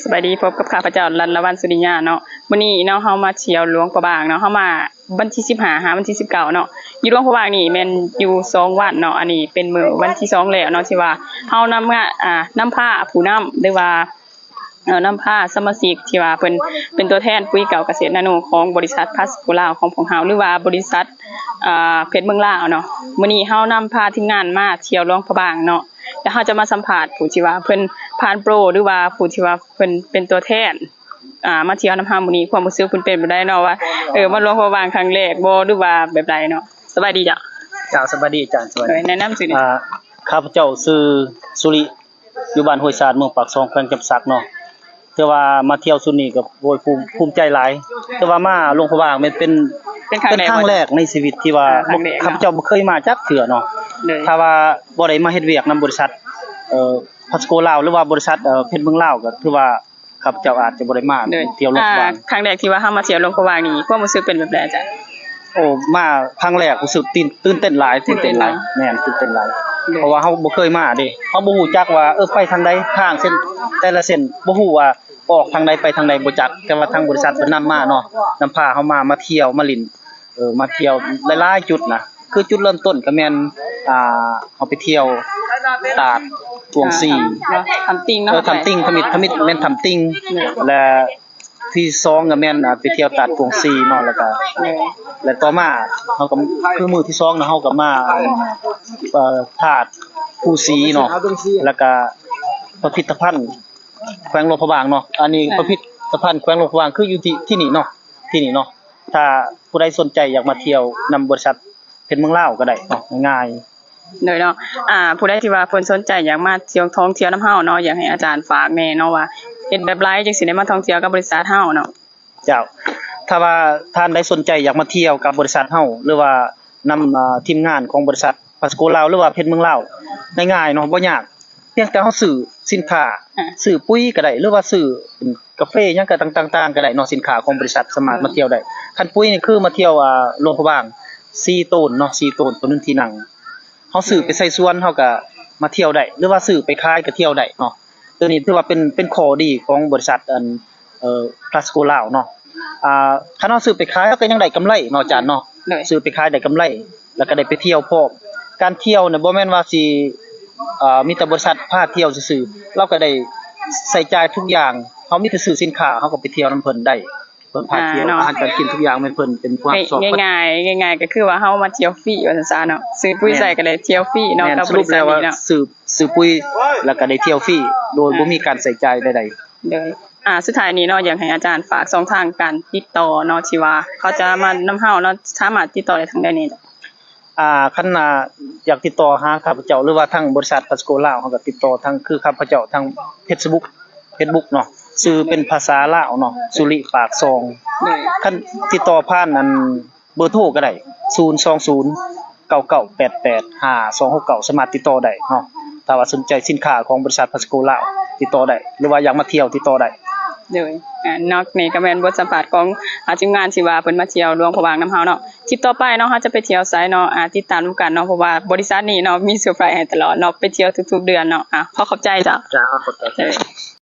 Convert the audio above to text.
ສະບາຍດີ ພົບກັບຂ້າພະເຈົ້າ ລັດລະວັນ ສຸລິຍາເນາະ. ມື້ນີ້ເນາະ ເຮົາມາທ່ຽວຫຼວງພະບາງເນາະ, ເຮົາມາວັນທີສິບຫ້າຫາວັນທີສິບເກົ້າເນາະ, ຢູ່ຫຼວງພະບາງນີ້ແມ່ນຢູ່ສອງວັນເນາະ. ອັນນີ້ເປັນມື້ວັນທີສອງແລ້ວເນາະ ທີ່ວ່າເຮົານຳງາ ອ່າ ນຳພາຜູ້ນຳ ຫຼືວ່າ ເອີ ນຳພາສະມາຊິກທີ່ວ່າເພິ່ນເປັນຕົວແທນປຸ໋ຍເກົ່າກະເສດນາໂນຂອງບໍລິສັດພາສະໂກລາວຂອງພວກເຮົາ ຫຼືວ່າບໍລິສັດ ອ່າ ເພັດເມືອງລາວເນາະ. ມື້ນີ້ເຮົານຳພາທີມງານມາທ່ຽວຫຼວງພະບາງເນາະ, ແລ້ວເຮົາຈະມາສຳພາດຜູ້ທີ່ວ່າເພິ່ນຜ່ານໂປຣ ຫຼືວ່າຜູ້ທີ່ວ່າເພິ່ນເປັນຕົວແທນ ອ່າ ມາທ່ຽວນຳເຮົາມື້ນີ້. ຄວາມຮູ້ສຶກເພິ່ນເປັນແບບໃດເນາະ ວ່າ ເອີ ມາຫຼວງພະບາງຄັ້ງແລກບໍ່ ຫຼືວ່າແບບໃດເນາະ? ສະບາຍດີເຈົ້າ. ເຈົ້າ ສະບາຍດີອາຈານ. ສະບາຍດີ. ແນະນຳຊື່. ອ່າ ຂ້າພະເຈົ້າຊື່ ສຸລິ ຢູ່ບ້ານຫ້ວຍສາດ ເມືອງປາກຊ່ອງ ແຂວງຈຳປາສັກເນາະ. ຖືວ່າມາທ່ຽວຊຸດນີ້ກໍ ໂອ້ຍ ພູມ ພູມໃຈຫຼາຍ. ຖືວ່າມາຫຼວງພະບາງແມ່ນເປັນ ເປັນຄັ້ງແລກ ເປັນຄັ້ງແລກໃນຊີວິດທີ່ວ່າ ອ່າ ຂ້າພະເຈົ້າບໍ່ເຄີຍມາຈັກເທື່ອເນາະ. ໂດຍ ຖ້າວ່າບໍ່ໄດ້ມາເຮັດວຽກນຳບໍລິສັດ ເອີ ພາສະໂກລາວ ຫຼືວ່າບໍລິສັດ ເອີ ເພັດເມືອງລາວ ກໍຖືວ່າ ຂ້າພະເຈົ້າອາດຈະບໍ່ໄດ້ມາ ໂດຍ ທ່ຽວຫຼວງພະບາງ. ອ່າ ຄັ້ງແລກທີ່ວ່າເຮົາມາທ່ຽວຫຼວງພະບາງນີ້ ຄວາມຮູ້ສຶກເປັນແບບໃດອາຈານ? ໂອ້ ມາຄັ້ງແລກຮູ້ສຶກຕື່ນ ຕື່ນເຕັ້ນຫຼາຍ ຕື່ນເຕັ້ນຫຼາຍ. ແມ່ນ ຕື່ນເຕັ້ນຫຼາຍ ໂດຍ ເພາະວ່າເຮົາບໍ່ເຄີຍມາເດ້, ເຮົາບໍ່ຮູ້ຈັກວ່າ ເອີ ໄປທາງໃດ ທາງເສັ້ນ ແຕ່ລະເສັ້ນ ບໍ່ຮູ້ວ່າອອກທາງໃດ ໄປທາງໃດ ບໍ່ຈັກ. ແຕ່ວ່າທາງບໍລິສັດເພິ່ນນຳມາເນາະ, ນຳພາເຮົາມາ ມາທ່ຽວ ມາຫຼິ້ນ ເອີ ມາທ່ຽວຫຼາຍໆຈຸດນະ. ຄືຈຸດເລີ່ມຕົ້ນກໍແມ່ນ ອ່າ ເຮົາໄປທ່ຽວຕາດກວງຊີ ອ່າ ເນາະ ຖ້ຳຕິ່ງເນາະ. ເອີ ຖ້ຳຕິ່ງ ທຳອິດ ທຳອິດແມ່ນຖ້ຳຕິ່ງ. ໂດຍ ແລະ ທີສອງກໍແມ່ນ ອ່າ ໄປທ່ຽວຕາດກວງຊີເນາະ. ແລ້ວກໍ ໂດຍ ແລະ ຕໍ່ມາເຮົາກໍ ຄືມື້ທີສອງນະ ເຮົາກໍມາ ເອີ ທາດພູສີເນາະ, ແລ້ວກໍພິພິທະພັນແຂວງຫຼວງພະບາງເນາະ. ອັນນີ້ ໂດຍ ພິພິທະພັນແຂວງຫຼວງພະບາງ ຄືຢູ່ທີ່ ທີ່ນີ້ເນາະ ທີ່ນີ້ເນາະ. ຖ້າຜູ້ໃດສົນໃຈຢາກມາທ່ຽວນຳບໍລິສັດເພັດເມືອງລາວກໍໄດ້ເນາະ ງ່າຍໆ. ໂດຍເນາະ ອ່າ ຜູ້ໃດທີ່ວ່າເພິ່ນສົນໃຈຢາກມາທ່ຽວທ່ອງທ່ຽວນຳເຮົາເນາະ, ຢາກໃຫ້ອາຈານຝາກແດ່ເນາະ ວ່າເຮັດແບບໃດຈຶ່ງຊິໄດ້ມາທ່ອງທ່ຽວກັບບໍລິສັດເຮົາເນາະ? ເຈົ້າ ຖ້າວ່າທ່ານໃດສົນໃຈຢາກມາທ່ຽວກັບບໍລິສັດເຮົາ ຫຼືວ່ານຳ ເອີ ທີມງານຂອງບໍລິສັດພາສະໂກລາວ ຫຼືວ່າເພັດເມືອງລາວ ງ່າຍໆເນາະ ບໍ່ຍາກ. ພຽງແຕ່ເຮົາຊື້ສິນຄ້າ ອ່າ ຊື້ປຸ໋ຍກໍໄດ້ ຫຼືວ່າຊື້ເປັນກາເຟຫຍັງກໍຕ່າງໆກໍໄດ້ເນາະ, ສິນຄ້າຂອງບໍລິສັດສາມາດມາທ່ຽວໄດ້. ຄັນປຸ໋ຍນີ້ຄືມາທ່ຽວ ອ່າ ຫຼວງພະບາງສີ່ໂຕນເນາະ, ສີ່ໂຕນ ໂຕໜຶ່ງທີ່ນັ່ງ. ເຮົາຊື້ໄປໃສ່ສວນ ເຮົາກໍມາທ່ຽວໄດ້ ຫຼືວ່າຊື້ໄປຂາຍກໍທ່ຽວໄດ້ເນາະ. ໂຕນີ້ຖືວ່າເປັນ ເປັນຂໍ້ດີຂອງບໍລິສັດ ອັນ ເອີ ພາສະໂກລາວເນາະ. ອ່າ ຄັນເຮົາຊື້ໄປຂາຍ ເຮົາກໍຍັງໄດ້ກຳໄລເນາະ ອາຈານເນາະ. ໂດຍ ຊື້ໄປຂາຍໄດ້ກຳໄລ ແລ້ວກໍໄດ້ໄປທ່ຽວພ້ອມ. ການທ່ຽວນະ ບໍ່ແມ່ນວ່າຊິ ເອີ ມີແຕ່ບໍລິສັດພາທ່ຽວຊື່ໆ, ລາວກໍໄດ້ໃຊ້ຈ່າຍທຸກຢ່າງ. ເຮົາມີແຕ່ຊື້ສິນຄ້າ ເຮົາກໍໄປທ່ຽວນຳເພິ່ນໄດ້. ເພິ່ນພາທ່ຽວ ອ່າ ເນາະ ອາຫານການກິນທຸກຢ່າງແມ່ນເພິ່ນເປັນຜູ້ຮັບຊອກ. ງ່າຍໆ ງ່າຍໆ ກໍຄືວ່າເຮົາມາທ່ຽວຟຣີວ່າຊັ້ນຊະເນາະ, ຊື້ປຸ໋ຍໃສ່ກໍໄດ້ທ່ຽວຟຣີເນາະ. ແມ່ນ ກັບ ສະຫຼຸບແລ້ວວ່າ ບໍລິສັດນີ້ເນາະ ຊື້ ຊື້ປຸ໋ຍ ແລ້ວກໍໄດ້ທ່ຽວຟຣີ ໂດຍ ອ່າ ບໍ່ມີການໃຊ້ຈ່າຍໃດໆ. ໂດຍ ອ່າ ສຸດທ້າຍນີ້ເນາະ ຢາກໃຫ້ອາຈານຝາກຊ່ອງທາງການຕິດຕໍ່ເນາະ ທີ່ວ່າເຂົາຈະມານຳເຮົາເນາະ ສາມາດຕິດຕໍ່ໄດ້ທາງໃດແດ່? ອ່າ ຄັນ ອ່າ ຢາກຕິດຕໍ່ຫາຂ້າພະເຈົ້າ ຫຼືວ່າທາງບໍລິສັດພາສະໂກລາວ ເຮົາກໍຕິດຕໍ່ທາງ ຄືຂ້າພະເຈົ້າທາງເຟສບຸກ ເຟສບຸກເນາະ, ຊື່ເປັນພາສາລາວເນາະ ສຸລິປາກຊ່ອງ. ໂດຍ ຄັນຕິດຕໍ່ຜ່ານ ອັນ ເບີໂທກໍໄດ້ ສູນສອງສູນ ເກົ້າເກົ້າແປດແປດ ຫ້າສອງຫົກເກົ້າ ສາມາດຕິດຕໍ່ໄດ້ເນາະ. ຖ້າວ່າສົນໃຈສິນຄ້າຂອງບໍລິສັດພາສະໂກລາວ ຕິດຕໍ່ໄດ້ ຫຼືວ່າຢາກມາທ່ຽວຕິດຕໍ່ໄດ້. ໂດຍ ອ່າ ເນາະ ນີ້ກໍແມ່ນບົດສຳພາດຂອງ ອ່າ ທີມງານທີ່ວ່າເພິ່ນມາທ່ຽວຫຼວງພະບາງນຳເຮົາເນາະ. ຄລິບຕໍ່ໄປເນາະ ເຮົາຈະໄປທ່ຽວໃສເນາະ ອ່າ ຕິດຕາມນຳກັນເນາະ, ເພາະວ່າບໍລິສັດນີ້ເນາະ ມີເຊີໄພຣສ໌ໃຫ້ຕະຫຼອດເນາະ, ໄປທ່ຽວທຸກໆເດືອນເນາະ. ອ່າ ຂໍຂອບໃຈເຈົ້າ. ເຈົ້າ ຂອບໃຈ.